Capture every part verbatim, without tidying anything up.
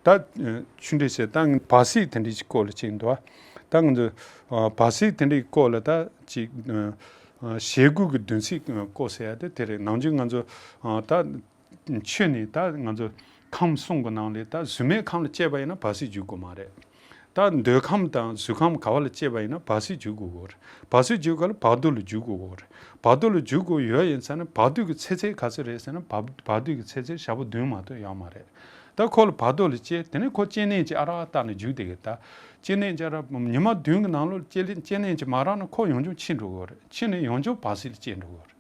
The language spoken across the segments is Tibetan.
ད་ཆུ་འདྲེན་བྱས། ད་བར་སྲིད་དེ་འདྲའི་ཅིག་སྐོར་ལ་ཅིག་འདུག་ཨ། ད་ང་ཚོ་བར་སྲིད་དེ་འདྲའི་སྐོར་ལ་ད་ཅིག་ཞེ་དགུ་གི་བདུན་ཚིགས་སྐོར་ཟེར་ཡ་དེ་དེ་རེད། ནང་ཆོས་ང་ཚོ་ད་ཆོས་ནི་ད་ང་ཚོ་ཁམས་གསུམ་གི་ནང་ལས་ད་གཟུགས་མེད་ཁམས་ལ་སྐྱེས་པ་ཡིན་ན་བར་སྲིད་འཇུག་དགོས་མ་རེད། ད་འདོད་ཁམས་དང་གཟུགས་ཁམས་ག་བ་ལ་སྐྱེས་པ་ཡིན་ན་བར་སྲིད་འཇུག་དགོས་ཀྱི་རེད། བར་སྲིད་འཇུག་ག་ལ་བར་དོ་ལ་འཇུག་དགོས་ཀྱི་རེད། བར་དོ་ལ་འཇུག་དགོས་ཡོད་ཡིན་ཙང་ན་བར་དོ་གི་ཚེ་ཚད་ག་ཚོད་རེད་ཟེར་ན་བར་བར་དོ་གི་ཚེ་ཚད་ཞག་པོ་བདུན་མ་གཏོགས་ཡོད་མ་རེད། ད་ཁོ་ལ་བར་དོ་ལ་སྐྱེས། དེ་ནས་ཁོ་སྐྱེ་གནས་ཀྱི་ཨ་རག་བཏགས་ནས་འཇུག་བསྡད་ཀྱི། ད་སྐྱེ་གནས་ཀྱི་ཨ་རག་ཉི་མ་བདུན་གྱི་ནང་ལོགས་སྐྱེ་སྐྱེ་གནས་ཀྱི་མ་རག་ན་ཁོ་ཡང་བསྐྱར་འཆི་འགྲོ་གི་རེད། འཆི་ནས་ཡང་བསྐྱར་བར་སྲིད་ལ་སྐྱེ་འགྲོ་གི་རེད།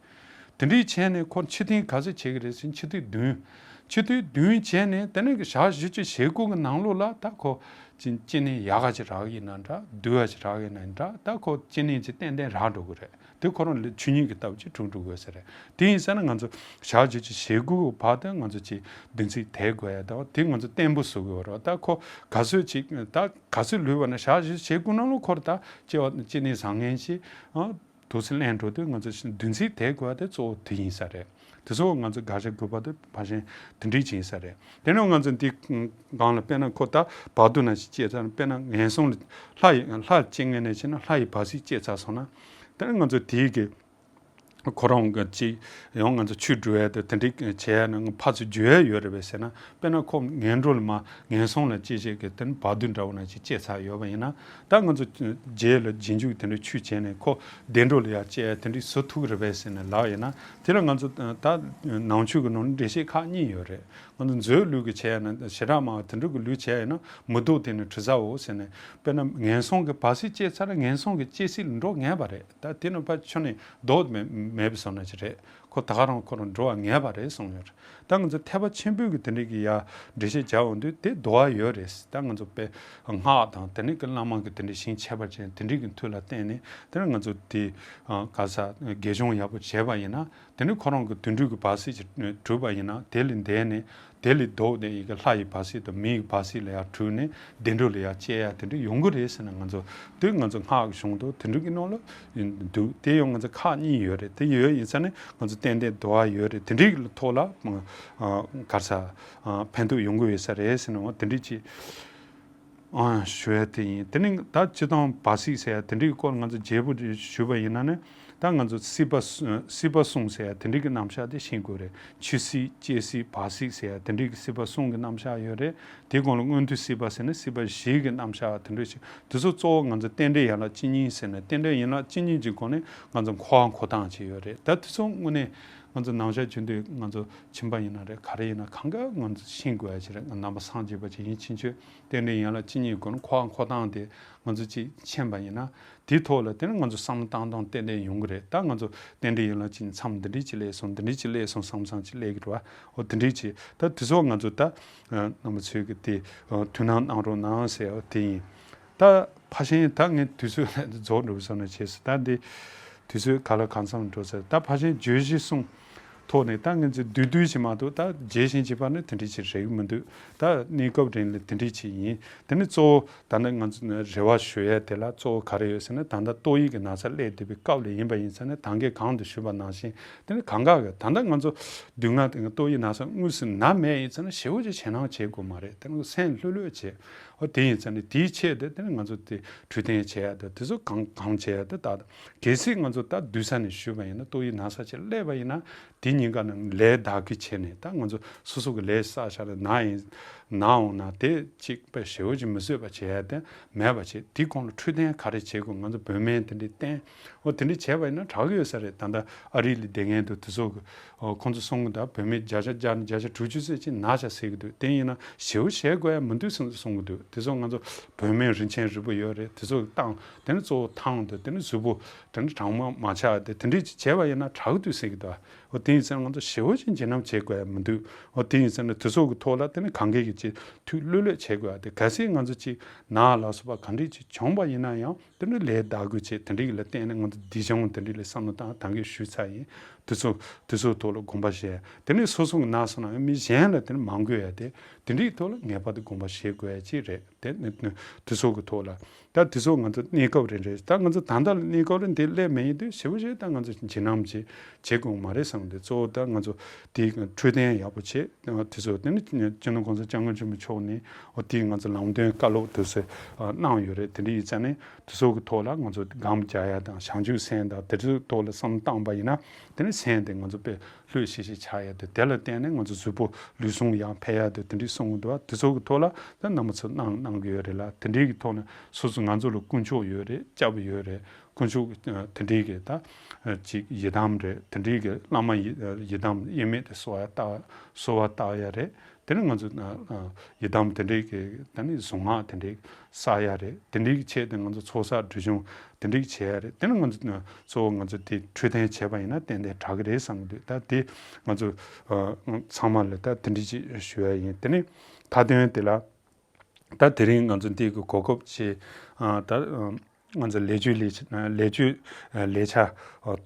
དེ་འདྲའི་བྱས་ནས་ཁོ་འཆི་ཐེངས་ག་ཚོད་བྱེད་ཀྱི་རེད་ཟེར། འཆི་དུས་བདུན། འཆི་དུས་བདུན་བྱས་ནས་དེ་ནས་ཞག་བཞི་བཅུ་ཞེ་དགུ་གི་ནང་ལོགས་ལ་ད་ཁོ་ཅི་སྐྱེ་གནས་ཡག་ག་ཅིག་རག་ཡིན་ན་འདྲ། སྡུག་ག་ཅིག་རག་ཡིན་ན་འདྲ། ད་ཁོ་སྐྱེ་གནས་ཅིག་ཏན་ཏན་རག་འགྲོ་གི་རེད། དེ་ཁོ་རང་ལ་ཆོས་ཉིད་ཀྱི་ལྟ་བ་ཅིག་གྲུབ་འགྲོ་དགོས་ས་རེད། དེ་ཡིན་ཟེར་ན་ང་ཚོ་ཞག་བཞི་བཅུ་ཞེ་དགུ་བར་དུ་ང་ཚོ་ཅིག་བདུན་ཚིགས་དེད་དགོས་ཡ་དང་དེ་ང་ཚོ་བརྟན་པོ་བཟོ་དགོས་རེད། ད་ཁོ་ག་ཚོད་ཅིག་ད་ག་ཚོད་ལུས་པ་ན་ཞག་བཞི་བཅུ་ཞེ་དགུ་ནང་ལོགས་ཁོ་རང་ད་སྐྱེ་བ་སྐྱེ་གནས་བཟང་ངན་ཅིག་ཨ། དུས་ཚོད་ལེན་འགྲོ་དུས་ང་ཚོ་བདུན་ཚིགས་དེད་དགོས་པ་དེ་གཙོ་བོ་དེ་ཡིན་ས་རེད། དེ་ཚོ་ང་ཚོ་དགག་བྱ་དགོས་པ་དེ་ཕལ་ཆེར་དེ་འདྲས་ཅིག་ཡིན་ས་རེད། དེ་ནས་ང་ཚོ་འདི་སྒང་ལ་དཔེར་ན་ཁོ་ད་བར་དོ་ན་ཞིག་སྐྱེས་ཚར། དཔེར་ན་ངན་སོང་ལ་ལྷ་ཡི་ལྷ་སྐྱེ་ངན་ནས་བྱས་ན་ལྷ་ཡི་བར་སྲིད་སྐྱེས་ཚར་སོང་ན། དེ་ནས་ང་ཚོ་དེའི་གི་ཁོ་རང་གི་ཅིག་ཡང་ང་ཚོ་ཆོས་སྒྲུབ་ཡ་དེ་དེ་འདྲས་བྱས་ཡ་ན་ཕར་ཚུར་བརྗོད་ཡ་ཡོད་རེད་པས་ཟེར་ན། དཔེར་ན་ཁོ་ངན་འགྲོ་ལ་མ་ངན་སོང་ལ་སྐྱེ་བྱེད་ཀྱི་དེ་ནི་བར་དོ་འདྲ་བོ་ན་ཅིག་སྐྱེས་ཚར་ཡོད་པ་ཡིན་ན། ད་ང་ཚོ་རྗེས་ལ་རྗེས་འཇུག་དེ་འདྲ་ཆོས་བྱས་ནས་ཁོ་བདེ་འགྲོ་ལ་ཡར་སྐྱེ་ཡ་དེ་འདྲའི་བཟོ་ཐུབ་ཀྱི་རེད་པས་ཟེར་ནས་ལབ་ཡིན་ན། དེ་ལ་ང་ཚོ་ད་ནང་ཆོས་ཀྱི་ནང་ནས་འགྲེལ་བཤད་ཁག་གཉིས་ཡོད་རེད། ང་ཚོ་མཛོད་ལུགས་ཀྱི་བྱས་ན་ཞེ་དྲག་མང་བ་དེ་འདྲ་གི་ལུགས་བྱས་ཡིན་ན་མི་ལྡོག་དེ་ནི་དྲི་ཟ་འོ་ཟེར་ནས། དཔེར་ན་ངན་སོང་གི་བར་སྲིད་སྐྱེས་ཚར་ན་ངན་སོང་གི་སྐྱེ་སྲིད་ལ་འགྲོ་ངེས་པ་རེད། ད་དེ་ནི་ཕར་ཕྱོགས་ནས་ལྡོག་མེད་མེད་པའི་བཟོ་འདྲ་ཅིག་རེད། ཁོ་ད་ག་རང་ཁོ་རང་འགྲོ་བ་ངེས་པ་རེད་གསུངས་ཡོད་རེད། ད་ང་ཚོ་ཐེག་པ་ཆེན་པོའི་གི་དེ་འདྲའི་གི་ཡ་འགྲེལ་བཤད་རྒྱག་འོང་དུས་དེ་དོ་བ་ཡོད་རེད། ད་ང་ཚོ་དཔེ་སྔགས་དང་དེ་འདྲའི་གི་བླ་མ་གི་དེ་འདྲའི་ཞིང་ཁྱད་པར་ཅན་དེ་འདྲའི་གི་མཐུ་ལ་བརྟེན་ནས་དེ་ནས་ང་ཚོ་དེ་ག་ས་དགེ་སྦྱོང་ཡག་པོ་བྱས་པ་ཡིན་ན། དེ་ནས་ཁོ་རང་གི་དུད་འགྲོ་གི་བར་སྲིད་ཅིག་གྲུབ་པ་ཡིན་ན་དེ་ལས་འདས་ནས་དེ་ལས་ལྡོག་ནས་ཡི་གེ་ལྷ་ཡི་བར་སྲིད་དང་མི་ཡི་བར་སྲིད་ལ་ཡར་གྲུབ་ནས་བདེ་འགྲོ་ལ་ཡར་སྐྱེ་ཡ་དེ་འདྲ་ཡོང་གི་རེད་ཟེར་ན། ང་ཚོ་དེ་ང་ཚོ་སྔགས་ཀྱི་གཞུང་དུ་དེ་འདྲ་གི་ནང་ལ་འདུག་དེ་ཡང་ང་ཚོ་ཁག་གཉིས་ཡོད་རེད། དེ་ཡོད་ཡིན་ས་ནས་ང་ཚོ་ཏན་ཏན་དོ་བ་ཡོད་རེད། དེ་འདྲའི་གི་ཐོག་ལ་ག་ས་ཕན་ཐོགས་ཡོང་གི་ཡོད་ས་རེད་ཟེར་ན། འོ་དེ་འདྲའི་ཅིག་ཨང་། ཞུ་ཡ་དེ་ཡིན། དེ་ནི་ད་སྤྱིར་བཏང་བར་སྲིད་ཟེར་ཡ་དེ་འདྲའི་སྐོར་ང་ཚོ་རྒྱས་པོ་ཞུས་པ་ཡིན་ན་ནི། ད་ང་ཚོ་སྲིད་པ་སྲིད་པ་གསུམ་ཟེར་ཡ་དེ་འདྲའི་གི་རྣམ་གཞག་དེ་ཤེས་དགོས་རེད། ཆོས་སྲིད་སྐྱེ་སྲིད་བར་སྲིད་ཟེར་ཡ་དེ་འདྲའི་གི་སྲིད་པ་གསུམ་གི་རྣམ་གཞག་ཡོད་རེད། དེ་གོང་ལ་མངོན་མཐོའི་སྲིད་པ་ཟེར་ནས་སྲིད་པ་བཞི་གི་རྣམ་གཞག་དེ་འདྲ་ཞིག་དེ་ཚོ་གཙོ་བོ་ང་ཚོ་རྟེན་འབྲེལ་ཡན་ལག་བཅུ་གཉིས་ཟེར་ནས་རྟེན་འབྲེལ་ཡན་ལག་བཅུ་གཉིས་ཀྱི་སྒོ་ནས་ང་ཚོ་འཁོར་བ་འཁོར་སྟངས་ཅིག་ཡོད་རེད། ད་དེ་ཚོ་དངོས་གནས་ང་ཚོ་ནང་ཆོས་རྒྱུན་དུ་ང་ཚོ་ཁྱིམ་པ་ཡིན་ན་རེད། ག་རེ་ཡིན་ན་གང་ག་ང་ཚོ་ཤེས་དགོས་ཡ་ཅིག་རེད། ང་ནང་པ་སངས་རྒྱས་པ་ཅིག་ཡིན་ཕྱིན་ཆད། རྟེན་འབྲེལ་ཡན་ལག་བཅུ་གཉིས་སྒོ་ནས་འཁོར་བ་འཁོར་སྟངས་དེ་ང་ཚོ་ཅིག་མཁྱེན་པ་ཡིན་ན། དེའི་ཐོག་ལ་དེ་ནི་ང་ཚོ་བསམ་བློ་བཏང་སྟངས་ཏན་ཏན་ཡོང་གི་རེད། ད་ང་ཚོ་རྟེན་འབྲེལ་ཡན་ལག་བཅུ་གཉིས་མཚམས་འདི་འདྲས་ཅིག་སླེབས་སོང་། འདི་འདྲས་ཅིག་སླེབས་སོང་བསམ་བསམ་ཅིག་སླེབས་ཀྱི་རེད་བ། འོ་དེ་འདྲས་ཅིག་ད་དེ་ཚོ་ང་ཚོ་ད་རྣམ་པ་ཚོས་ཀྱི་དེ་ཐུགས་སྣང་གནང་རོགས་གནང་ཟེར་བ་དེ་ཡིན། ད་ཕལ་ཆེར་ད་ངས་དུས་ཚོད་རྫོགས་འགྲོ་བསམ་ནས་བྱས་སོང་། ད་འདི་དུས་ཚོད་ག་ལ་གང་འཚམ་འགྲོ་ཟེར། ད་ཕལ་ཆེར་བརྗོད་གཞི་གསུམ་ཐོག་ནས་ད་ངས་ཚོ་བསྡུས་བསྡུས་བྱེད་མ་གཏོགས་ད་རྒྱས་ཤིང་རྒྱས་པ་ནི་དེ་འདྲ་ཅིག་རེག་མི་འདུག་ད་གནས་སྐབས་རིང་ལ་དེ་འདྲ་ཅིག་ཡིན། དེ་ནི་གཙོ་བོ་ད་ནི་ང་ཚོ་ནི་རེ་བ་ཞུ་ཡས་དེ་ལ་གཙོ་བོ་ག་རེ་ཡོད་ཟེར་ན། ད་ལྟ་ཏོག་དབྱིབས་ཀྱི་ན་ཚ་སླེབས་བསྡད་པའི་སྐབས་ལ་ཡིན་པ་ཡིན་ཙང་ནི་ད་གིན་གོང་དུ་ཞུས་པ་ནང་བཞིན་དེ་ནི་གང་ག་གི་ད་ལྟ་ང་ཚོ་སྡུག་བསྔལ་དེ་ཏོག་དབྱིབས་ན་ཚ་དངོས་སུ་ན་མེད་ཡིན་ཙང་ནི་ཞེ་པོ་ཅིག་ཞེད་སྣང་བྱེད་དགོས་མ་རེད། དེ་ནི་སེམས་ལྷོད་ལྷོད་བྱེད། འོ་དེ་ཡིན་ཙང་ནི་དེའི་ཆེད་དུ་དེ་ནི་ང་ཚོ་དེ་འཕྲོད་བསྟེན་བྱེད་ཡ་དེ་དེ་ཚོ་གང་གང་བྱེད་ཡ་དེ་ད་གལ་སྲིད་ང་ཚོ་ད་བསྡུས་ས་ནས་ཞུས་པ་ཡིན་ན་ཏོག་དབྱིབས་ན་ཚ་ཅིག་སླེབས་པ་ཡིན་ན། དེ་ཉིན་ཀ་ནང་ལས་བདག་གིས་བྱས་ནས་ད་ང་ཚོ་སོ་སོ་གི་ལས་བསགས་བཞག་ནས་ན་ཡིན་ན་འོང་ན་དེ་གཅིག་པ་ཞེ་པོ་ཅིག་མི་བཟོད་པ་བྱས་ཏེ་མེད་པ་བྱས། དེ་གོང་ལ་འཕྲོད་བསྟེན་ག་རེ་བྱེད་དགོས་ང་ཚོ་བོད་སྨན་དེ་འདྲས་བསྟེན། འོ་དེ་འདྲས་བྱས་པ་ཡིན་ན་དྲག་གི་ཡོད་ས་རེད། ད་ལྟ་ཨ་རི་ལ་བསྡད་མཁན་དུ་དེ་ཚོ་གི་ཨོ་ཁོང་ཚོ་གསུང་གི་འདུག་བོད་སྨན་བརྒྱ་ཆ་བརྒྱ་ནས་བརྒྱ་ཆ་དྲུག་ཅུ་ཙམ་ཅིག་ན་ཆ་ཟེར་གི་འདུག་དེ་ཡིན་ན་ཞེ་པོ་བྱེད་དགོས་ཡ་མི་འདུག་གསུང་གསུང་གི་འདུག་དེ་ཚོ་ང་ཚོ་བོད་སྨན་རིན་ཆེན་རིལ་བུ་ཡོད་རེད། དེ་ཚོ་གི་བཏང་དེ་ནི་གཙོ་བོ་ཐང་དུ་དེ་ནི་གཟུགས་པོ་དེ་ནི་གྲང་མོ་མ་ཆགས་ཏེ་དེ་འདྲས་ཅིག་བྱས་པ་ཡིན་ན་དྲག་གི་འདུག་ཟེར་གི་འདུག་འོ་དེ་ཡིན་ཙང་ང་ཚོ་ཞེ་པོ་ཅིག་འཇིགས་སྣང་བྱེད་དགོས་ཡ་མི་འདུག་འོ་དེ་ཡིན་ཙང་ནི་དེ་ཚོ་གི་ཐོག་ལ་དེ་ནི་གང་གས་ཀྱི་ཅིག་ཐུགས་ལྷོད་ལྷོད་བྱེད་དགོས་ཡ་དེ། གལ་སྲིད་ང་ཚོ་ཅིག་ན་ལ་སོགས་པ་ག་འདྲས་ཅིག་བྱུང་པ་ཡིན་ན་ཡང་། དེ་ནི་ལས་བདག་དགོས་ཆེད་དེ་འདྲའི་ལ་བརྟེན་ནས་ང་ཚོ་སྡིག་སྦྱོང་དེ་འདྲའི་ལ་བསམ་བློ་བཏང་ད་གིན་ཞུས་ཚར་ཡིན། དེ་ཚོ་དེ་ཚོའི་ཐོག་ལ་དགོངས་པ་བཞེས། དེ་ནས་སོ་སོ་གི་ན་སོང་ན་མི་གཞན་ལ་དེ་ནི་མ་འགོས་ཡ་དེ་དེ་འདྲའི་ཐོག་ལ་ངེས་པར་དུ་དགོངས་པ་བཞེས་དགོས་ཡ་ཅིག་རེད། དེ་ནི་དེ་ཚོ་གི་ཐོག་ལ་ད་དེ་ཚོ་ང་ཚོ་གནས་སྐབས་རེ་རེ་ད་ང་ཚོ་ད་ལྟ་ལ་གནས་སྐབས་ལ་འདི་སླེབས་མེད་ཡིན་དུས་ཞེ་པོ་ཞིག་ད་ང་ཚོ་བྱིན་རླབས་ཅིག་བྱེད་དགོས་མ་རེད་བསམ་གི་འདུག་གཙོ་བོ་ད་ང་ཚོ་དེའི་འཕྲོད་བསྟེན་ཡག་པོ་བྱེད། དེ་ཚོ་དེ་ནི་སྤྱི་ནོར་༸གོང་ས་༸སྐྱབས་མགོན་ཆེན་པོ་མཆོག་ནས་འོ་དེའི་ང་ཚོ་ལམ་སྟོན་བཀའ་སློབ་དེ་ཚོ་གནང་ཡོད་རེད། དེ་འདྲ་ཡིན་ཙང་ནས་དེ་ཚོ་གི་ཐོག་ལ་ང་ཚོ་སྒོམ་རྒྱག་ཡ་དང་བྱང་ཆུབ་སེམས་དང་དེ་ཚོའི་ཐོག་ལ་བསམ་བློ་བཏང་པ་ཡིན་ན་དེ་ནི་སེམས་དེ་ང་ཚོ་དཔེ་ལྷོད་ཤིག་ཤིག་ཆགས་ཡ་དེ་དེ་ལ་བརྟེན་ནས་ང་ཚོ་གཟུགས་པོ་ལུས་ཟུངས་ཡང་འཕེལ་ཡ་དེ་དེ་འདྲའི་གསུང་གི་འདུག་དེ་ཚོ་གི་ཐོག་ལ་ད་རྣམ་པ་ཚོ་གནང་གནང་གི་ཡོད་རེད་ལ། དེ་འདྲའི་གི་ཐོག་ནས་སོ་སོ་ང་ཚོ་ལ་དཀོན་མཆོག་ཡོད་རེད། སྐྱབས་ཡོད་རེད། དཀོན་མཆོག་གི་དེ་འདྲའི་གི་ད་ཅིག་ཡི་དམ་རེད། དེ་འདྲའི་གི་བླ་མ་ཡི་ཡི་དམ་དབྱེར་མེད་དེ་གསོལ་བ་བཏབ་གསོལ་བ་བཏབ་ཡ་རེད། དེ་ནས་ང་ཚོ་ཡི་དམ་དེ་འདྲའི་གི་ད་ནི་གཟུངས་སྔགས་དེ་འདྲའི་བསགས་ཡ་རེད། དེ་འདྲའི་གི་ཆེད་དུ་ང་ཚོ་ཚོགས་བསགས་སྒྲིབ་སྦྱོང་དེ་འདྲའི་གི་བྱེད་ཡ་རེད། དེ་ནས་ང་ཚོ་གཙོ་བོ་ང་ཚོ་དེ་འཕྲོད་བསྟེན་བྱས་པ་ཡིན་ན་ཏན་ཏན་དྲག་གི་རེད་བསམ་གི་འདུག་ད་དེ་ང་ཚོ་ཚང་མ་ལ་ད་དེ་འདྲའི་ཅིག་ཞུ་ཡ་ཡིན། དེ་ནས་མཐའ་དོན་དེ་ལ། ད་དེ་རིང་ང་ཚོ་འདི་གི་གོ་སྐབས་ཅིག་ཨ་ད་ང་ཚོ་ལས་བྱེད་ལས་ལས་བྱེད་ལས་འཆར་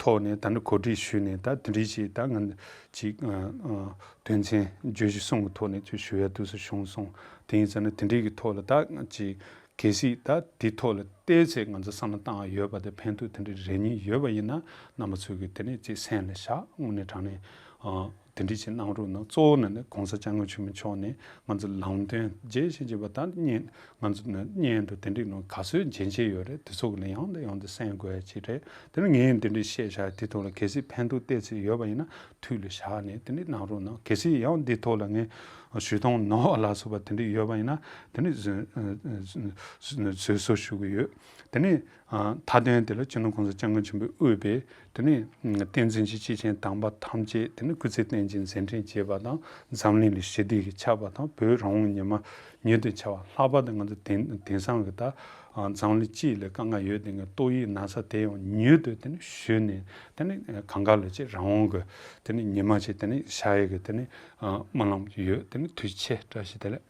ཐོག་ནས་ད་ནི་གོ་སྒྲིག་ཞུས་ནས་ད་དེ་འདྲའི་ཅིག་ད་ང་ཅིག་དོན་ཚན་བརྗོད་གཞི་གསུམ་གྱི་ཐོག་ནས་ཅིག་ཞུ་ཡ་དུས་སུ་བྱུང་སོང་། དེ་ཡིན་ཙང་ནི་དེ་འདྲའི་གི་ཐོག་ལ་ད་ཅིག་གལ་སྲིད་ད་དེ་ཐོག་ལ་བལྟས་ཚེ་ང་ཚོ་བསམ་བློ་བཏང་ཡ་ཡོད་པ་དེ་ཕན་ཐོགས་དེ་འདྲའི་རེ་སྙིང་ཡོད་པ་ཡིན་ན་རྣམ་པ་ཚོས་གི་དེ་ནས་ཅིག་སེམས་ལ་བཞག་དངོས་གནས་དྲང་གནས། དེ་འདྲ་ཅིག་གནང་རོགས་གནང་། གཙོ་བོ་ནི་ནི་གོང་ས་སྐྱབས་མགོན་ཆེན་པོ་མཆོག་ནས་ང་ཚོ་ལམ་སྟོན་རྒྱས་ཤིང་རྒྱས་པ་དང་བརྙན། ང་ཚོ་ནི་བརྙན་དུ་དེ་འདྲའི་ནང་ག་ཚོད་མཇལ་མཇལ་ཡོད་རེད། དེ་ཚོ་གི་ནི་ཡང་དང་ཡང་དུ་གསན་དགོས་ཡ་ཅིག་རེད། དེ་ནི་ངས་འདི་འདྲའི་བཤད་བཞག་དེ་ཐོག་ལ་གལ་སྲིད་ཕན་ཐོགས་ཏོག་ཙམ་ཡོད་པ་ཡིན་ན་ཐུགས་ལ་བཞག་ནས་དེ་འདྲའི་གནང་རོགས་གནང་། གལ་སྲིད་ཡང་འདི་ཐོག་ལ་ངས་ཞུ་སྟངས་ནོར་བ་ལ་སོགས་པ་དེ་འདྲའི་ཡོད་པ་ཡིན་ན་དེ་ནི་བཟོད་བཟོད་གསོལ་ཞུ་གི་ཡོད། དེ་ནི་མཐའ་དོན་དེ་ལ་སྤྱི་ནོར་གོང་ས་སྐྱབས་མགོན་ཆེན་པོས་དབུས་པའི་དེ་ནས་བསྟན་འཛིན་གྱི་སྐྱེས་ཆེན་དམ་པ་ཐམས་ཅད་དེ་ནས་སྐུ་ཚེ་བརྟན་ཅིང་མཛད་འཕྲིན་རྒྱས་པ་དང་འཛམ་གླིང་ལ་ཞི་བདེ་ཞིག་ཁྱབ་པ་དང་བོད་རང་དབང་ཉི་མ་མྱུར་དུ་འཆར་བ། ལྷག་པར་དུ་ང་ཚོ་དེང་དེང་སང་གི་ད་འཛམ་གླིང་སྤྱི་ལ་དཀའ་ངལ་ཡོད་དེ་ངས་ཏོག་དབྱིབས་ན་ཚ་དེ་ཡང་མྱུར་དུ་དེ་ནས་ཞི་ནས་དེ་ནས་གང་ག་ལ་ཅིག་རང་དབང་གི་དེ་ནས་ཉི་མ་ཅིག་དེ་ནས་ཤར་ཡས་གི་དེ་ནས་སྨོན་ལམ་ཡོད། དེ་ནས་ཐུགས་རྗེ་ཆེ་བཀྲ་ཤིས་བདེ་ལེགས།